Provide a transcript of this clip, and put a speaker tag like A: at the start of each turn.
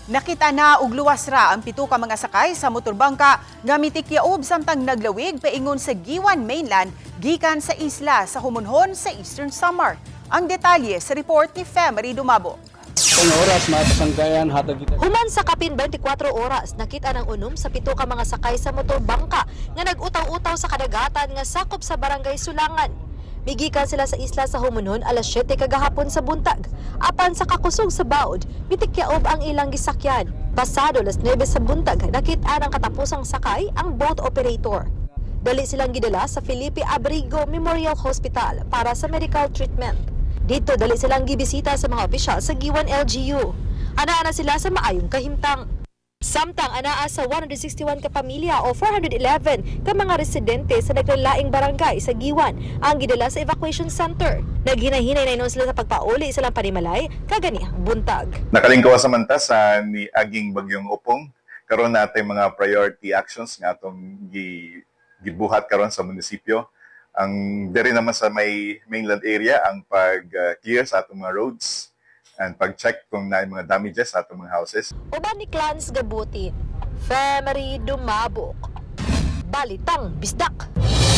A: Nakita na og luwas ra ang pito ka mga sakay sa motorbangka nga mitikyaob samtang naglawig paingon sa Guiuan Mainland gikan sa isla sa Homonhon sa Eastern Samar. Ang detalye sa report ni Femery Dumabok.
B: Kung oras mapasangkayan hatag kita.
C: Human sa kapin 24 oras, nakita ng unom sa pito ka mga sakay sa motorbangka nga nag-utaw-utaw sa kadagatan nga sakop sa Barangay Sulangan. Migikan sila sa isla sa Homonhon alas 7 kagahapon sa buntag. Apan sa kakusog sa baod, mitikyaob ang ilang gisakyan. Pasado alas 9 sa buntag, nakita ang katapusang sakay, ang boat operator. Dali silang gidala sa Felipe Abrigo Memorial Hospital para sa medical treatment. Dito dali silang gibisita sa mga opisyal sa Guiuan LGU. Anaa na sila sa maayong kahimtang. Samtang anaa sa 161 ka pamilya o 411 ka mga residente sa nagkalaing barangay sa Guiuan ang gidala sa evacuation center. Naghinay-hinay na hinuon sila sa pagpauli sa ilang panimalay kaganihang buntag.
D: Nakalingkawas naman ta sa niaging bagyong Opong. Karon natin mga priority actions nga atong gibuhat karon sa munisipyo. Ang diri naman sa may mainland area, ang pag-clear sa atong mga roads and pag-check kung naay mga damages sa atong mga houses.
C: Uban ni Clans Gabutin, Femery Dumabok. Balitang Bisdak.